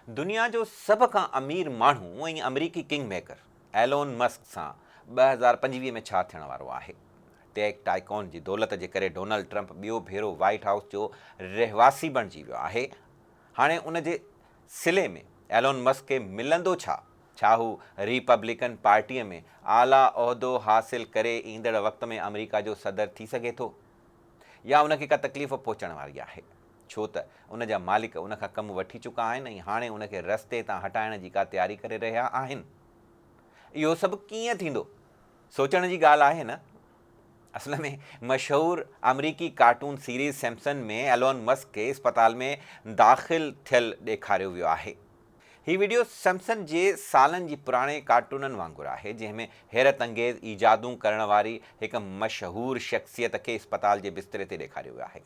دنيا جو سڀ کان امير ماڻهو ۽ آمريڪي ڪنگ ميڪر ايلون مسڪ سان 2025 ۾ ڇا ٿيڻ وارو آهي؟ ٽيڪ ٽائيڪون جي دولت جي ڪري ڊونلڊ ٽرمپ ٻيو ڀيرو وائيٽ هائوس جو رهواسي بڻجي ويو آهي. هاڻي ان جي صلي ۾ ايلون مسڪ کي ملندو ڇا؟ ڇا هو ريپبلڪن پارٽيء ۾ اعليٰ عهدو حاصل ڪري ايندڙ وقت ۾ آمريڪا جو صدر ٿي سگهي ٿو؟ يا ان کي ڪا تڪليف پهچڻ واري آهي؟ ڇو ته ان جا مالڪ ان کان ڪم وٺي چڪا آهن ۽ هاڻي ان کي رستي تان هٽائڻ جي ڪا تياري ڪري رهيا آهن. اهو سڀ ڪيئن ٿيندو؟ سوچڻ جي ڳالهه آهي نه؟ اصل ۾ مشهور آمريڪي cartoon series Simpson ۾ Elon Musk کي اسپتال ۾ داخل ٿيل ڏيکاريو ويو آهي. هي وڊيو سمپسن جي سالن جي پراڻي ڪارٽونن وانگر آهي، جنهن ۾ حيرت انگيز ايجادون ڪرڻ واري هڪ مشهور شخصيت کي اسپتال جي بستري تي ڏيکاريو ويو آهي.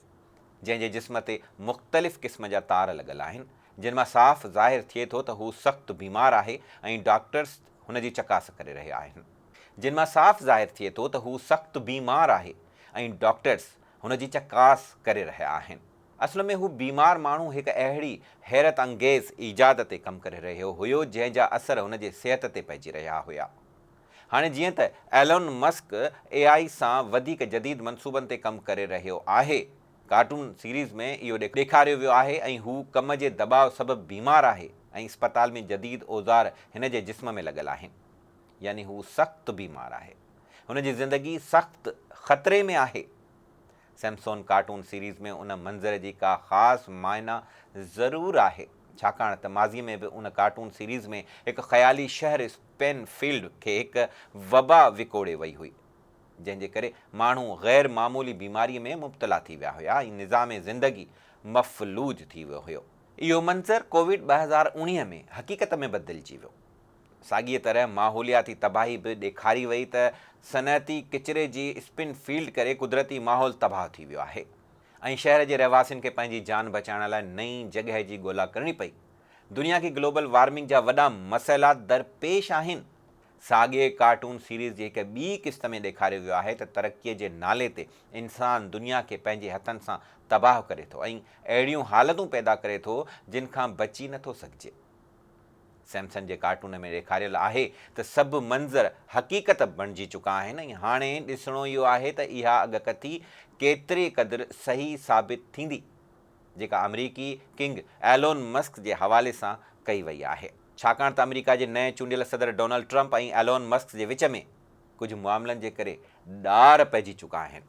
جنهن جي جسم تي مختلف قسم جا تار لڳل آهن، جن مان صاف ظاهر ٿئي ٿو ته هو سخت بيمار آهي ۽ ڊاڪٽرز هن جي چڪاس ڪري رهيا آهن. جن مان صاف ظاهر ٿئي ٿو ته هو سخت بيمار آهي ۽ ڊاڪٽرز هن جي چڪاس ڪري رهيا آهن. اصل ۾ هو بيمار ماڻهو هڪ اهڙي حيرت انگيز ايجاد تي ڪم ڪري رهيو هيو، جنهن جا اثر هن جي صحت تي پئجي رهيا هيا. هاڻي جيئن ته ايلون مسڪ اي آء سان وڌيڪ جديد منصوبن تي ڪم ڪري رهيو آهي، ڪارٽون سيريز ۾ اهو ڏيکاريو ويو آهي ۽ هو ڪم جي دٻاء سبب بيمار آهي ۽ اسپتال ۾ جديد اوزار هن جي جسم ۾ لڳل آهن. يعني هو سخت بيمار آهي. هن جي زندگي سخت خطري ۾ آهي. سيمسون ڪارٽون سيريز ۾ ان منظر جي ڪا خاص معنيٰ ضرور آهي، ڇاڪاڻ ته ماضي ۾ به ان ڪارٽون سيريز ۾ هڪ خيالي شهر اسپين فيلڊ کي هڪ وبا وڪوڙي وئي هئي، جنهن جي ڪري ماڻهو غير معمولي بيماريء ۾ مبتلا ٿي ويا هيا ۽ نظام زندگي مفلوج ٿي ويو هيو. اهو منظر ڪووڊ 2019 ۾ حقيقت ۾ بدلجي ويو. ساڳيء طرح ماحولياتي تباهي به ڏيکاري وئي ته صنعتي ڪچري جي اسپن فيلڊ ڪري قدرتي ماحول تباهه ٿي ويو آهي ۽ شهر جي رهواسين کي پنهنجي جان بچائڻ لاء نئين جڳهه جي ڳولا ڪرڻي پئي. دنيا کي گلوبل وارمنگ جا وڏا مسئلا درپيش آهن. ساڳئي ڪارٽون سيريز جي هڪ ٻي قسط ۾ ڏيکاريو ويو آهي ته ترقيء جي نالي تي انسان دنيا کي پنهنجي هٿن سان تباهه ڪري ٿو ۽ اهڙيون حالتون پيدا ڪري ٿو جن کان بچي نٿو سگهجي. سيمسن جي ڪارٽون ۾ ڏيکاريل آهي ته سڀ منظر حقيقت بڻجي چڪا آهن ۽ هاڻي ڏسڻو اهو آهي ته اها اڳڪٿي ڪيتري قدر صحيح ثابت ٿيندي جيڪا آمريڪي ڪنگ ايلون مسڪ جي حوالي سان ڪئي وئي آهي. ڇاڪاڻ ته آمريڪا جي نئين چونڊيل صدر ڊونلڊ ٽرمپ ۽ ايلون مسڪ جي وچ ۾ ڪجهه معاملن جي ڪري ڏار پئجي چڪا آهن.